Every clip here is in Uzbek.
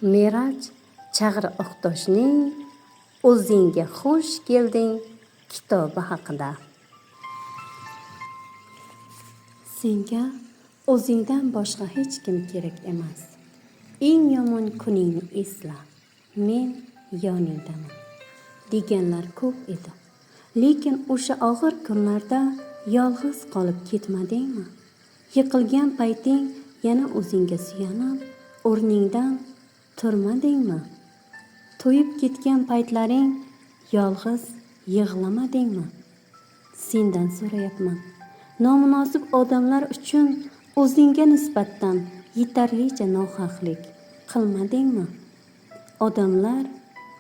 Meraj Chag'ri Oqtoshning "O'zingga xush kelding" kitobi haqida. Senga o'zingdan boshqa hech kim kerak emas. Eng yomon kuningni esla, men yoningdaman, deganlar ko'p edi. Lekin o'sha og'ir kunlarda yolg'iz qolib ketmadingmi? Yiqilgan payting yana o'zingga suyanib, o'rningdan turmadingmi? To'yib ketgan paytlaring yolg'iz yig'lamadingmi? Sendan so'rayapman. Nomunosib odamlar uchun o'zingga nisbatan yetarlicha nohaqlik qilmadingmi? Odamlar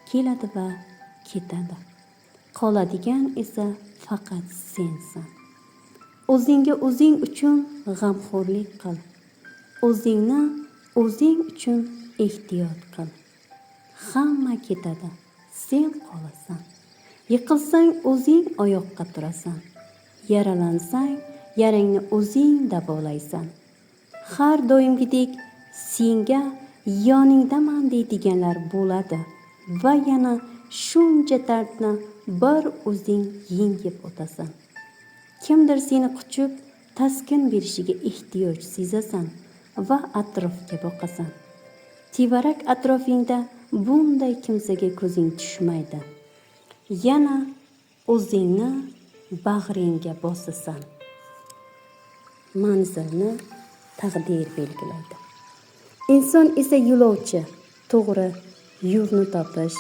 keladi va ketadi. Qoladigan esa faqat sensan. O'zingga o'zing uchun g'amxo'rlik qil. O'zingni o'zing uchun ehtiyot qil. Hamma ketadi, sen qolasan. Yiqilsang, o'zing oyoqqa turasan. Yaralansang, yarangni o'zing davolaysan. Har doimgidek senga yoningdaman deydiganlar bo'ladi va yana shuncha dardni bir o'zing yengib o'tasan. Kimdir seni quchib, taskin berishiga ehtiyoj sezasan va atrofga boqasan. Tevarak atrofingda bunday kimsaga ko'zing tushmaydi. Yana o'zingni bag'ringga bosasan. Manzilni taqdir belgilaydi. Inson esa yo'lovchi. To'g'ri yo'lni topish,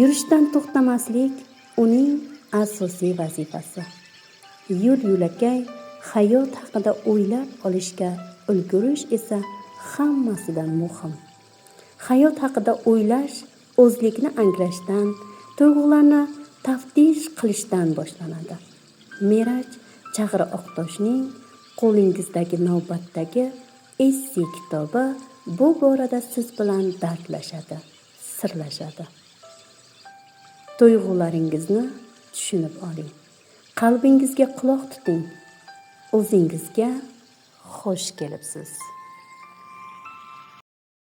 yurishdan to'xtamaslik uning asosiy vazifasi. Yo'l yo'lakay hayot haqida o'ylab olishga ulgurish esa hammasidan muhim. Hayot haqida o'ylash o'zlikni anglashdan, tuyg'ularni taftish qilishdan boshlanadi. Meraj Chag'ri Oqtoshning qo'lingizdagi navbatdagi esse kitobi bu borada siz bilan dardlashadi, sirlashadi. Tuyg'ularingizni tushunib oling. Qalbingizga quloq tuting. O'zingizga xush kelibsiz.